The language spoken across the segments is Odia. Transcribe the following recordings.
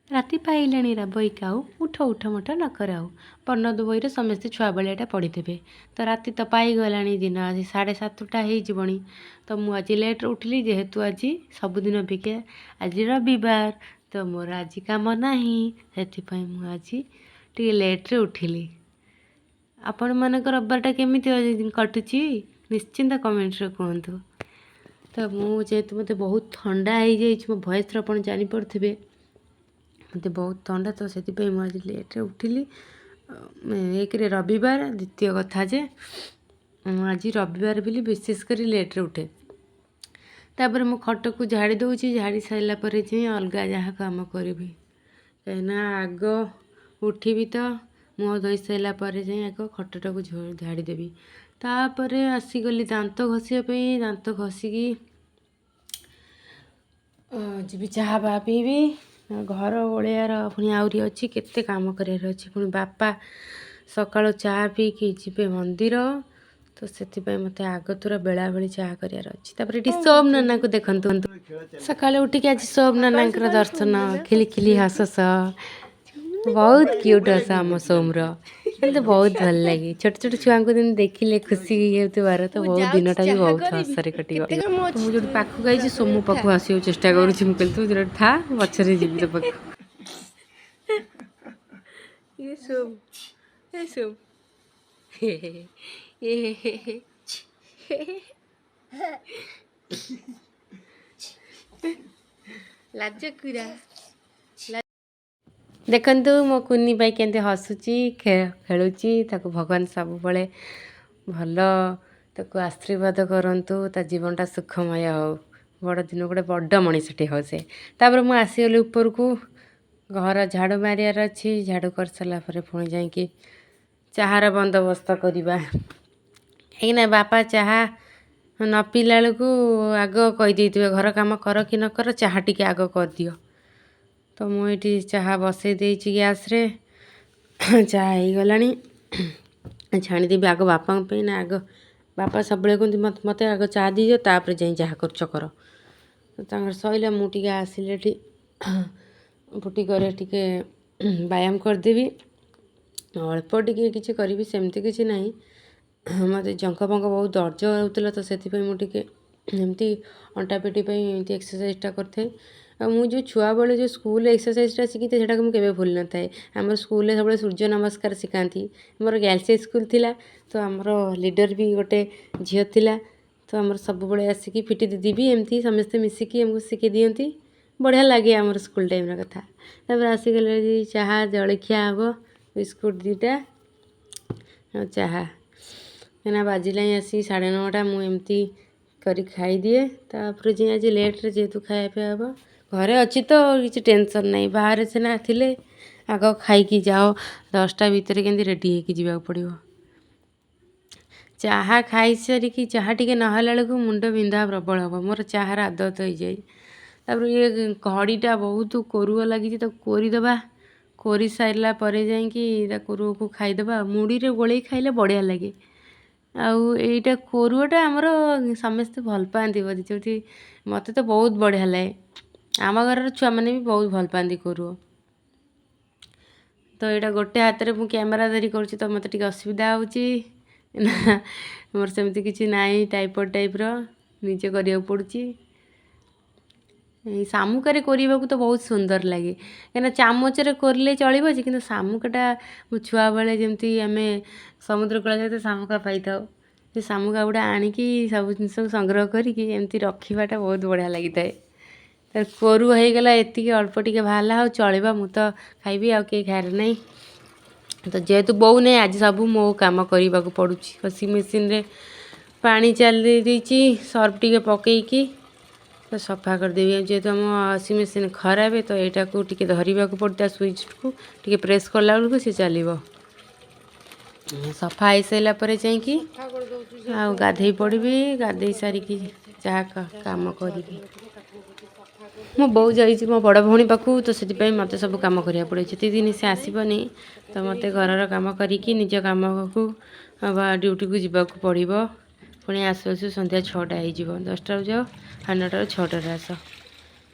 ରାତି ପାହିଲାଣି ରାବଇ କାଉ, ଉଠ ଉଠ ମଠ ନ କରାଉ। ବର୍ଣ୍ଣବୋଧ ବହିରେ ସମସ୍ତେ ଛୁଆବେଳେ ଏଇଟା ପଢ଼ିଥିବେ। ତ ରାତି ତ ପାଇଗଲାଣି, ଦିନ ଆଜି 7:30 ହେଇଯିବଣି। ତ ମୁଁ ଆଜି ଲେଟ୍ରେ ଉଠିଲି, ଯେହେତୁ ଆଜି ସବୁଦିନ ଅପେକ୍ଷା ଆଜି ରବିବାର, ତ ମୋର ଆଜି କାମ ନାହିଁ, ସେଥିପାଇଁ ମୁଁ ଆଜି ଟିକେ ଲେଟ୍ରେ ଉଠିଲି। ଆପଣମାନଙ୍କ ରବିବାରଟା କେମିତି କଟୁଛି, ନିଶ୍ଚିନ୍ତ କମେଣ୍ଟରେ କୁହନ୍ତୁ। ତ ମୁଁ ଯେହେତୁ ମୋତେ ବହୁତ ଥଣ୍ଡା ହେଇଯାଇଛି, ମୋ ଭଏସ୍ରୁ ଆପଣ ଜାଣିପାରୁଥିବେ ମୋତେ ବହୁତ ଥଣ୍ଡା, ତ ସେଥିପାଇଁ ମୁଁ ଆଜି ଲେଟ୍ରେ ଉଠିଲି। ଏକରେ ରବିବାର, ଦ୍ୱିତୀୟ କଥା ଯେ ମୁଁ ଆଜି ରବିବାର ବୋଲି ବିଶେଷ କରି ଲେଟ୍ରେ ଉଠେ। ତାପରେ ମୁଁ ଖଟକୁ ଝାଡ଼ି ଦେଉଛି। ଝାଡ଼ି ସାରିଲା ପରେ ଯାଇ ଅଲଗା ଯାହା କାମ କରିବି, କାହିଁକିନା ଆଗ ଉଠିବି ତ ମୁହଁ ଧୋଇ ସାରିଲା ପରେ ଯାଇ ଆଗ ଖଟଟାକୁ ଝାଡ଼ି ଦେବି। ତାପରେ ଆସିଗଲି ଦାନ୍ତ ଘଷିବା ପାଇଁ। ଦାନ୍ତ ଘଷିକି ଯିବି ଚାହା ଫାହା ପିଇବି। ଘର ଓଳେଇବାର ପୁଣି ଆହୁରି ଅଛି, କେତେ କାମ କରିବାର ଅଛି। ପୁଣି ବାପା ସକାଳୁ ଚା ପିଇକି ଯିବେ ମନ୍ଦିର, ତ ସେଥିପାଇଁ ମୋତେ ଆଗତୁରା ବେଳାବେଳି ଚାହା କରିବାର ଅଛି। ତାପରେ ଏଠି ସୋମ ନାନାକୁ ଦେଖନ୍ତୁ। ସକାଳୁ ଉଠିକି ଆଜି ସୋମ ନାନାଙ୍କର ଦର୍ଶନ, ଖିଲି ଖିଲି ହସ ସହ, ବହୁତ କ୍ୟୁଟ୍ ହସ ଆମ ସୋମର। ମୋତେ ବହୁତ ଭଲ ଲାଗେ। ଛୋଟ ଛୋଟ ଛୁଆଙ୍କୁ ଯେମିତି ଦେଖିଲେ ଖୁସି ହେଉଥିବାର, ତ ବହୁତ ଦିନଟା ବି ବହୁତ ହସରେ କଟିବ। ମୁଁ ଯୋଉଠି ପାଖକୁ ଆଇଛି, ସୋମ ପାଖକୁ ଆସିବାକୁ ଚେଷ୍ଟା କରୁଛି। ମୁଁ କହିଲି, ତୁ ଯୋଉଠି ଥା, ମୁଁ ପଛରେ ଯିବି ତୋ ପାଖକୁ। ଇଏ ସୋମ, ଏ ସୋମ, ଏ ଲାଜକୁରା। ଦେଖନ୍ତୁ ମୋ କୁନି ଭାଇ କେମିତି ହସୁଛି, ଖେଳୁଛି। ତାକୁ ଭଗବାନ ସବୁବେଳେ ଭଲ ତାକୁ ଆଶୀର୍ବାଦ କରନ୍ତୁ, ତା ଜୀବନଟା ସୁଖମୟ ହଉ, ବଡ଼ ଦିନ ଗୋଟେ ବଡ଼ ମଣିଷଟେ ହଉ ସେ। ତାପରେ ମୁଁ ଆସିଗଲି ଉପରକୁ, ଘର ଝାଡ଼ୁ ମାରିବାର ଅଛି। ଝାଡ଼ୁ କରିସାରିଲା ପରେ ପୁଣି ଯାଇକି ଚାହାର ବନ୍ଦୋବସ୍ତ କରିବା, କାହିଁକିନା ବାପା ଚାହା ନ ପିଇଲା ବେଳକୁ ଆଗ କହିଦେଇଥିବେ, ଘର କାମ କର କି ନ କର, ଚାହା ଟିକେ ଆଗ କରିଦିଅ। ତ ମୁଁ ଏଇଠି ଚାହା ବସେଇ ଦେଇଛି ଗ୍ୟାସ୍ରେ। ଚାହା ହେଇଗଲାଣି, ଛାଣିଦେବି ଆଗ ବାପାଙ୍କ ପାଇଁ। ନା ଆଗ ବାପା ସବୁବେଳେ କୁହନ୍ତି, ମୋତେ ଆଗ ଚା ଦେଇଦିଅ, ତାପରେ ଯାଇ ଯାହା କରୁଛ କର। ତ ତାଙ୍କର ସଇଲା, ମୁଁ ଟିକେ ଆସିଲେ ଏଠି ଫୁଟି ଘରେ ଟିକେ ବ୍ୟାୟାମ କରିଦେବି। ଅଳ୍ପ ଟିକେ କିଛି କରିବି, ସେମିତି କିଛି ନାହିଁ। ମୋତେ ଜଙ୍ଘ ଫଙ୍ଗ ବହୁତ ଦରଜ ହେଉଥିଲା, ତ ସେଥିପାଇଁ ମୁଁ ଟିକେ ଏମିତି ଅଣ୍ଟା ପିଠି ପାଇଁ ଏମିତି ଏକ୍ସରସାଇଜଟା କରିଥାଏ। ଆଉ ମୁଁ ଯେଉଁ ଛୁଆବେଳେ ଯେଉଁ ସ୍କୁଲ ଏକ୍ସରସାଇଜଟା ଶିଖିଥାଏ, ସେଇଟାକୁ ମୁଁ କେବେ ଭୁଲି ନଥାଏ। ଆମର ସ୍କୁଲରେ ସବୁବେଳେ ସୂର୍ଯ୍ୟ ନମସ୍କାର ଶିଖାନ୍ତି। ଆମର ଗାର୍ଲସ ସ୍କୁଲ ଥିଲା, ତ ଆମର ଲିଡ଼ର ବି ଗୋଟେ ଝିଅ ଥିଲା। ତ ଆମର ସବୁବେଳେ ଆସିକି ପିଟି ଦିଦି ବି ଏମିତି ସମସ୍ତେ ମିଶିକି ଆମକୁ ଶିଖେଇ ଦିଅନ୍ତି। ବଢ଼ିଆ ଲାଗେ ଆମର ସ୍କୁଲ ଟାଇମ୍ର କଥା। ତାପରେ ଆସିଗଲେ ଚାହା ଜଳଖିଆ ହେବ, ବିସ୍କୁଟ 2ଟା ଆଉ ଚାହା। କାହିଁକିନା ବାଜିଲାଣି ଆସିକି 9:30। ମୁଁ ଏମିତି କରି ଖାଇଦିଏ। ତାପରେ ଯାଇ ଆଜି ଲେଟ୍ରେ ଯେହେତୁ ଖାଇବା ପିଇବା ହେବ, ଘରେ ଅଛି ତ କିଛି ଟେନସନ୍ ନାହିଁ। ବାହାରେ ସିନା ଥିଲେ ଆଗ ଖାଇକି ଯାଅ, 10ଟା ଭିତରେ କେମିତି ରେଡ଼ି ହେଇକି ଯିବାକୁ ପଡ଼ିବ। ଚାହା ଖାଇସାରିକି ଚାହା ଟିକେ ନହେଲା ବେଳକୁ ମୁଣ୍ଡ ବିନ୍ଧା ପ୍ରବଳ ହେବ। ମୋର ଚାହାର ଆଦତ ହେଇଯାଏ। ତାପରେ ଇଏ ଖଡ଼ିଟା ବହୁତ କୋରୁଅ ଲାଗିଛି, ତାକୁ କୋରିଦେବା। କୋରି ସାରିଲା ପରେ ଯାଇକି ତା କୋରୁଅକୁ ଖାଇଦେବା। ମୁଢ଼ିରେ ଗୋଳେଇ ଖାଇଲେ ବଢ଼ିଆ ଲାଗେ। ଆଉ ଏଇଟା କୋରୁଅଟା ଆମର ସମସ୍ତେ ଭଲ ପାଆନ୍ତି ବୋଧେ, ଯେଉଁଠି ମୋତେ ତ ବହୁତ ବଢ଼ିଆ ଲାଗେ। ଆମ ଘରର ଛୁଆମାନେ ବି ବହୁତ ଭଲ ପାଆନ୍ତି କୋରୁଅ। ତ ଏଇଟା ଗୋଟେ ହାତରେ ମୁଁ କ୍ୟାମେରା ଧରି କରୁଛି, ତ ମୋତେ ଟିକେ ଅସୁବିଧା ହେଉଛି। ନା ମୋର ସେମିତି କିଛି ନାହିଁ ଟାଇପଡ଼ ଟାଇପ୍ର, ନିଜେ କରିବାକୁ ପଡ଼ୁଛି। ଏଇ ଶାମୁକାରେ କୋରିବାକୁ ତ ବହୁତ ସୁନ୍ଦର ଲାଗେ, କାହିଁକିନା ଚାମଚରେ କୋରିଲେ ଚଳିବ ଯେ, କିନ୍ତୁ ଶାମୁକାଟା, ମୁଁ ଛୁଆବେଳେ ଯେମିତି ଆମେ ସମୁଦ୍ର କୂଳ ଯାଇ ଶାମୁକା ପାଇଥାଉ, ସେ ଶାମୁକା ଗୁଡ଼ା ଆଣିକି ସବୁ ଜିନିଷକୁ ସଂଗ୍ରହ କରିକି ଏମିତି ରଖିବାଟା ବହୁତ ବଢ଼ିଆ ଲାଗିଥାଏ। ତ କୋରୁ ହେଇଗଲା, ଏତିକି ଅଳ୍ପ ଟିକେ ବାହାରିଲା, ଆଉ ଚଳିବ, ମୁଁ ତ ଖାଇବି, ଆଉ କେହି ଖାଇବାର ନାହିଁ। ତ ଯେହେତୁ ବୋଉ ନାହିଁ, ଆଜି ସବୁ ମୋ କାମ କରିବାକୁ ପଡ଼ୁଛି। ୱାସିଂ ମେସିନ୍ରେ ପାଣି ଚାଲି ଦେଇଛି, ସର୍ଫ ଟିକେ ପକେଇକି ତ ସଫା କରିଦେବି। ଯେହେତୁ ଆମ ୱାସିଂ ମେସିନ୍ ଖରାପ, ତ ଏଇଟାକୁ ଟିକେ ଧରିବାକୁ ପଡ଼ୁଛି, ତା ସୁଇଚ୍କୁ ଟିକେ ପ୍ରେସ୍ କଲା ବେଳକୁ ସେ ଚାଲିବ। ସଫା ହେଇସାରିଲା ପରେ ଯାଇକି ଆଉ ଗାଧେଇ ପଡ଼ିବି। ଗାଧେଇ ସାରିକି ଯାହା କାମ କରିବି। ମୋ ବୋଉ ଯାଇଛି ମୋ ବଡ଼ ଭଉଣୀ ପାଖକୁ, ତ ସେଥିପାଇଁ ମୋତେ ସବୁ କାମ କରିବାକୁ ପଡ଼ିବ। ଯେତିକି ଦିନ ସେ ଆସିବନି, ତ ମୋତେ ଘରର କାମ କରିକି ନିଜ କାମକୁ ବା ଡ୍ୟୁଟିକୁ ଯିବାକୁ ପଡ଼ିବ। ପୁଣି ଆସୁ ଆସୁ ସନ୍ଧ୍ୟା 6ଟା ହେଇଯିବ। 10ଟାରୁ ଯାଅ, 9:30ରୁ 6ଟାରେ ଆସ।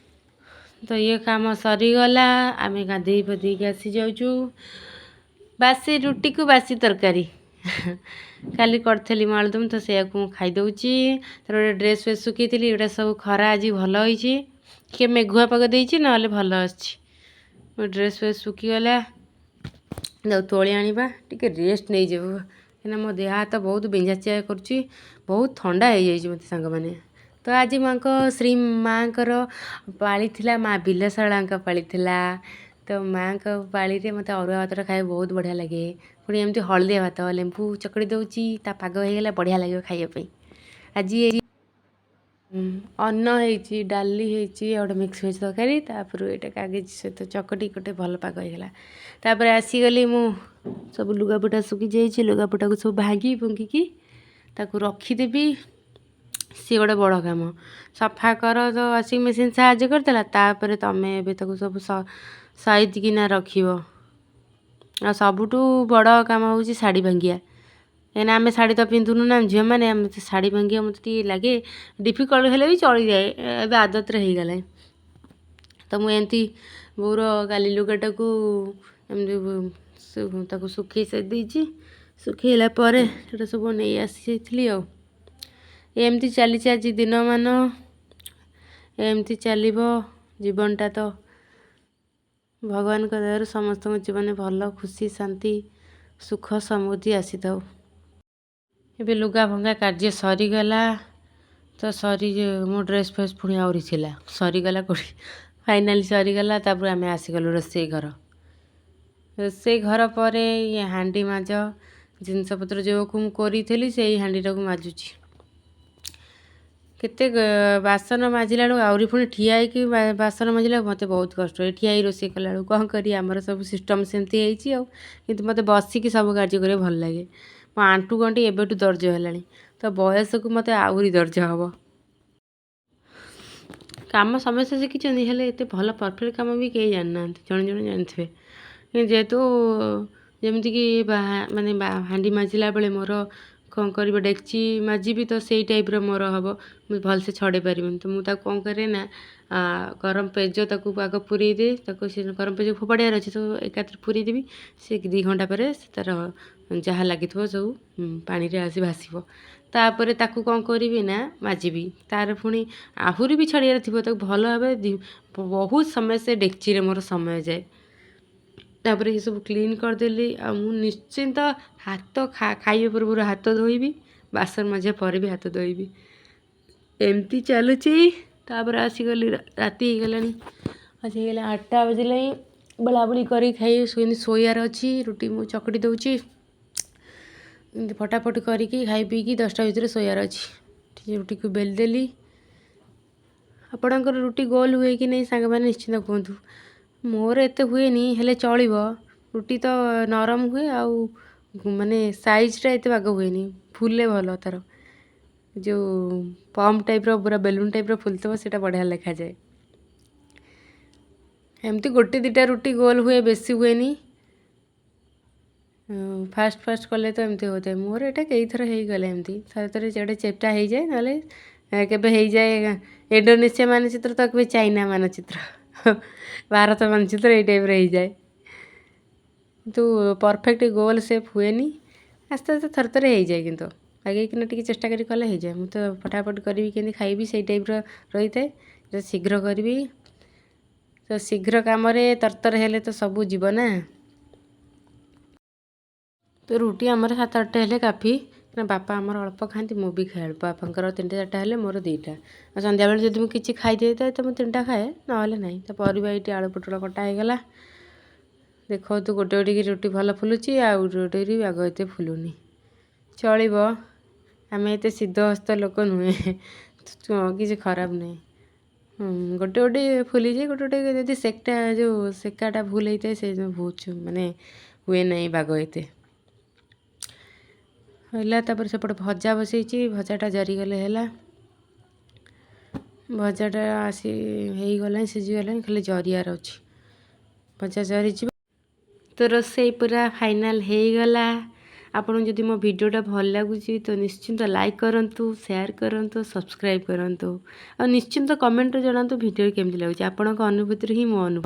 ତ ଇଏ କାମ ସରିଗଲା, ଆମେ ଗାଧେଇ ପାଧେଇକି ଆସିଯାଉଛୁ। ବାସି ରୁଟିକୁ ବାସି ତରକାରୀ କାଲି କରିଥିଲି ମୁଁ ଆଳୁଦମ, ତ ସେଇଆକୁ ମୁଁ ଖାଇଦେଉଛି। ତାର ଗୋଟେ ଡ୍ରେସ୍ ଫ୍ରେସ୍ ଶୁଖେଇଥିଲି, ଏଗୁଡ଼ା ସବୁ। ଖରା ଆଜି ଭଲ ହେଇଛି, ଟିକେ ମେଘୁଆ ପାଗ ଦେଇଛି, ନହେଲେ ଭଲ ଅଛି। ମୋ ଡ୍ରେସ୍ ଫ୍ରେସ୍ ଶୁଖିଗଲା, ତାକୁ ତୋଳି ଆଣିବା, ଟିକେ ରେଷ୍ଟ ନେଇଯିବୁ, କାହିଁକିନା ମୋ ଦେହ ହାତ ବହୁତ ବିନ୍ଧା କରୁଛି, ବହୁତ ଥଣ୍ଡା ହେଇଯାଇଛି ମୋତେ ସାଙ୍ଗମାନେ। ତ ଆଜି ମାଙ୍କ ଶ୍ରୀ ମାଆଙ୍କର ପାଳି ଥିଲା, ମା ବିଲଶାଳାଙ୍କ ପାଳି ଥିଲା। ତ ମାଆଙ୍କ ପାଳିରେ ମୋତେ ଅରୁଆ ଭାତଟା ଖାଇବାକୁ ବହୁତ ବଢ଼ିଆ ଲାଗେ। ପୁଣି ଏମିତି ହଳଦିଆ ଭାତ, ଲେମ୍ବୁ ଚକଡ଼ି ଦେଉଛି, ତା ପାଗ ହେଇଗଲା, ବଢ଼ିଆ ଲାଗିବ ଖାଇବା ପାଇଁ। ଆଜି ଅନ୍ନ ହେଇଛି, ଡାଲି ହେଇଛି, ଆଉ ଗୋଟେ ମିକ୍ସ ଭେଜ୍ ତରକାରୀ। ତାପରେ ଏଇଟା କାଗଜ ସହିତ ଚକଟି ଗୋଟେ ଭଲ ପାଗ ହେଇଗଲା। ତାପରେ ଆସିଗଲି ମୁଁ, ସବୁ ଲୁଗାପଟା ଶୁଖିଯାଇଛି, ଲୁଗାପଟାକୁ ସବୁ ଭାଙ୍ଗି ଭୁଙ୍ଗିକି ତାକୁ ରଖିଦେବି। ସିଏ ଗୋଟେ ବଡ଼ କାମ। ସଫା କର ତ ୱାସିଂ ମେସିନ୍ ସାହାଯ୍ୟ କରିଦେଲା, ତାପରେ ତମେ ଏବେ ତାକୁ ସବୁ ସାଇତିକିନା ରଖିବ। ଆଉ ସବୁଠୁ ବଡ଼ କାମ ହେଉଛି ଶାଢ଼ୀ ଭାଙ୍ଗିବା, କାହିଁକିନା ଆମେ ଶାଢ଼ୀ ତ ପିନ୍ଧୁନୁ ନା ଝିଅମାନେ। ଆମେ ତ ଶାଢ଼ୀ ଭାଙ୍ଗିବା ମୋତେ ଟିକେ ଲାଗେ ଡିଫିକଲ୍ଟ, ହେଲେ ବି ଚଳିଯାଏ, ଏବେ ଆଦତରେ ହେଇଗଲାଣି। ତ ମୁଁ ଏମିତି ବୋଉର କାଲି ଲୁଗାଟାକୁ ଏମିତି ତାକୁ ଶୁଖେଇ ସାରି ଦେଇଛି। ଶୁଖେଇଲା ପରେ ସେଟା ସବୁ ନେଇ ଆସିଯାଇଥିଲି। ଆଉ ଏମିତି ଚାଲିଛି ଆଜି ଦିନମାନ, ଏମିତି ଚାଲିବ ଜୀବନଟା। ତ ଭଗବାନଙ୍କ ଦୟାରୁ ସମସ୍ତଙ୍କ ଜୀବନରେ ଭଲ, ଖୁସି, ଶାନ୍ତି, ସୁଖ, ସମୃଦ୍ଧି ଆସିଥାଉ। ଏବେ ଲୁଗା ଭଙ୍ଗା କାର୍ଯ୍ୟ ସରିଗଲା। ତ ସରି ମୋ ଡ୍ରେସ୍ ଫ୍ରେସ୍ ପୁଣି ଆହୁରି ଥିଲା, ସରିଗଲା କୋଉଠି, ଫାଇନାଲି ସରିଗଲା। ତାପରେ ଆମେ ଆସିଗଲୁ ରୋଷେଇ ଘର। ରୋଷେଇ ଘର ପରେ ଇଏ ହାଣ୍ଡି ମାଜ, ଜିନିଷପତ୍ର ଯେଉଁକୁ ମୁଁ କରିଥିଲି ସେଇ ହାଣ୍ଡିଟାକୁ ମାଜୁଛି। କେତେ ବାସନ ମାଜିଲା ବେଳକୁ, ଆହୁରି ପୁଣି ଠିଆ ହେଇକି ବାସନ ମାଜିଲା ବେଳକୁ ମୋତେ ବହୁତ କଷ୍ଟ ହୁଏ। ଠିଆ ହେଇ ରୋଷେଇ କଲା ବେଳକୁ କ'ଣ କରିବି, ଆମର ସବୁ ସିଷ୍ଟମ୍ ସେମିତି ହେଇଛି ଆଉ। କିନ୍ତୁ ମୋତେ ବସିକି ସବୁ କାର୍ଯ୍ୟ କରିବାକୁ ଭଲ ଲାଗେ। ମୋ ଆଣ୍ଠୁ ଗଣ୍ଠି ଏବେଠୁ ଦରଜ ହେଲାଣି, ତ ବୟସକୁ ମୋତେ ଆହୁରି ଦରଜ ହେବ। କାମ ସମସ୍ତେ ଶିଖିଛନ୍ତି, ହେଲେ ଏତେ ଭଲ ପରଫେକ୍ଟ କାମ ବି କେହି ଜାଣିନାହାନ୍ତି, ଜଣେ ଜଣେ ଜାଣିଥିବେ। ଯେହେତୁ ଯେମିତିକି ମାନେ ହାଣ୍ଡି ମାଜିଲା ବେଳେ ମୋର କ'ଣ କରିବ, ଡେକ୍ଚି ମାଜିବି ତ ସେଇ ଟାଇପ୍ର ମୋର ହେବ, ମୁଁ ଭଲସେ ଛଡ଼େଇ ପାରିବିନି। ତ ମୁଁ ତାକୁ କ'ଣ କରେ ନା, ଗରମ ପେଜ ତାକୁ ଆଗ ପୁରେଇ ଦିଏ। ତାକୁ ସେ ଗରମ ପେଜ ଫୋପାଡ଼ିବାର ଅଛି, ତ ଏକାଥରେ ପୁରେଇ ଦେବି। ସେ 2 ଘଣ୍ଟା ପରେ ସେ ତା'ର ଯାହା ଲାଗିଥିବ ସବୁ ପାଣିରେ ଆସି ଭାସିବ। ତାପରେ ତାକୁ କ'ଣ କରିବି ନା ମାଜିବି। ତାର ପୁଣି ଆହୁରି ବି ଛଡ଼େଇବାର ଥିବ, ତାକୁ ଭଲ ଭାବରେ ବହୁତ ସମୟ ସେ ଡେକ୍ଚିରେ ମୋର ସମୟ ଯାଏ। ତାପରେ ଏସବୁ କ୍ଲିନ୍ କରିଦେଲି। ଆଉ ମୁଁ ନିଶ୍ଚିନ୍ତ ହାତ ଖାଇବା ପୂର୍ବରୁ ହାତ ଧୋଇବି, ବାସନ ମାଜିବା ପରେ ବି ହାତ ଧୋଇବି। ଏମିତି ଚାଲୁଛି। ତାପରେ ଆସିଗଲି, ରାତି ହେଇଗଲାଣି, ଆଜି ହେଇଗଲା 8ଟା ବାଜିଲାଣି। ବେଳାବେଳି କରି ଖାଇ ଶୋଇବାର ଅଛି। ରୁଟି ମୁଁ ଚକଟି ଦେଉଛି ଏମିତି ଫଟାଫଟ କରିକି, ଖାଇ ପିଇକି 10ଟା ଭିତରେ ଶୋଇବାର ଅଛି। ରୁଟିକୁ ବେଲି ଦେଲି। ଆପଣଙ୍କର ରୁଟି ଗୋଲ ହୁଏ କି ନାହିଁ ସାଙ୍ଗମାନେ ନିଶ୍ଚିନ୍ତ କୁହନ୍ତୁ। ମୋର ଏତେ ହୁଏନି, ହେଲେ ଚଳିବ। ରୁଟି ତ ନରମ ହୁଏ ଆଉ ମାନେ ସାଇଜ୍ଟା ଏତେ ବାଗ ହୁଏନି, ଫୁଲେ ଭଲ। ତା'ର ଯେଉଁ ପମ୍ପ ଟାଇପ୍ର, ପୁରା ବେଲୁନ୍ ଟାଇପ୍ର ଫୁଲିଥିବ, ସେଇଟା ବଢ଼ିଆ ଲେଖାଯାଏ। ଏମିତି ଗୋଟେ ଦୁଇଟା ରୁଟି ଗୋଲ ହୁଏ, ବେଶୀ ହୁଏନି। ଫାଷ୍ଟ ଫାଷ୍ଟ କଲେ ତ ଏମିତି ହେଉଥାଏ। ମୋର ଏଇଟା କେଇଥର ହେଇଗଲା ଏମିତି, ଥରେ ଥରେ ଗୋଟେ ଚେପ୍ଟା ହେଇଯାଏ, ନହେଲେ କେବେ ହେଇଯାଏ ଇଣ୍ଡୋନେସିଆ ମାନଚିତ୍ର ତ କେବେ ଚାଇନା ମାନଚିତ୍ର, ଭାରତ ମାନଚିତ୍ର, ଏଇ ଟାଇପ୍ର ହେଇଯାଏ। କିନ୍ତୁ ପରଫେକ୍ଟ ଗୋଲ ସେପ୍ ହୁଏନି। ଆସ୍ତେ ଆସ୍ତେ ଥରେ ଥରେ ହେଇଯାଏ, କିନ୍ତୁ ବାଗେଇକିନା ଟିକେ ଚେଷ୍ଟା କରି କଲେ ହେଇଯାଏ। ମୁଁ ତ ଫଟାଫଟ କରିବି, କେମିତି ଖାଇବି, ସେଇ ଟାଇପ୍ର ରହିଥାଏ। ତ ଶୀଘ୍ର କରିବି ତ ଶୀଘ୍ର କାମରେ ତରତର ହେଲେ ତ ସବୁ ଯିବ ନା। ତ ରୁଟି ଆମର 7-8ଟା ହେଲେ କାଫି, କାରଣ ବାପା ଆମର ଅଳ୍ପ ଖାଆନ୍ତି, ମୁଁ ବି ଖାଏ ଅଳ୍ପ। ବାପାଙ୍କର 3ଟା 4ଟା ହେଲେ ମୋର 2ଟା। ଆଉ ସନ୍ଧ୍ୟାବେଳେ ଯଦି ମୁଁ କିଛି ଖାଇ ଦେଇଥାଏ ତ ମୁଁ 3ଟା ଖାଏ, ନହେଲେ ନାହିଁ। ତ ପରିବା ଏଇଠି ଆଳୁ ପୋଟଳ କଟା ହେଇଗଲା। ଦେଖନ୍ତୁ, ଗୋଟେ ଗୋଟିକି ରୁଟି ଭଲ ଫୁଲୁଛି ଆଉ ଗୋଟେ ଗୋଟେ ଆଗ ଏତେ ଫୁଲୁନି। ଚଳିବ, ଆମେ ଏତେ ସିଦ୍ଧହସ୍ତ ଲୋକ ନୁହେଁ, କିଛି ଖରାପ ନୁହେଁ। ଗୋଟେ ଗୋଟେ ଫୁଲିଯାଏ, ଗୋଟେ ଗୋଟେ ଯଦି ସେକଟା ଯେଉଁ ସେକାଟା ଭୁଲ ହେଇଥାଏ, ସେ ବହୁତ ମାନେ ହୁଏ ନାହିଁ ବାଗ ଏତେ। ହେଲା, ତାପରେ ସେପଟେ ଭଜା ବସେଇଛି। ଭଜାଟା ଜରିଗଲେ ହେଲା। ଭଜାଟା ଆସି ହେଇଗଲାଣି, ସିଝିଗଲାଣି, ଖାଲି ଜରିଆର ଅଛି। ଭଜା ଜରିଯିବ ତ ରୋଷେଇ ପୁରା ଫାଇନାଲ୍ ହେଇଗଲା। ଆପଣଙ୍କୁ ଯଦି ମୋ ଭିଡ଼ିଓଟା ଭଲ ଲାଗୁଛି ତ ନିଶ୍ଚିନ୍ତ ଲାଇକ୍ କରନ୍ତୁ, ସେୟାର କରନ୍ତୁ, ସବସ୍କ୍ରାଇବ୍ କରନ୍ତୁ ଆଉ ନିଶ୍ଚିନ୍ତ କମେଣ୍ଟରେ ଜଣାନ୍ତୁ ଭିଡ଼ିଓ କେମିତି ଲାଗୁଛି। ଆପଣଙ୍କ ଅନୁଭୂତିରୁ ହିଁ ମୋ ଅନୁଭୂତି।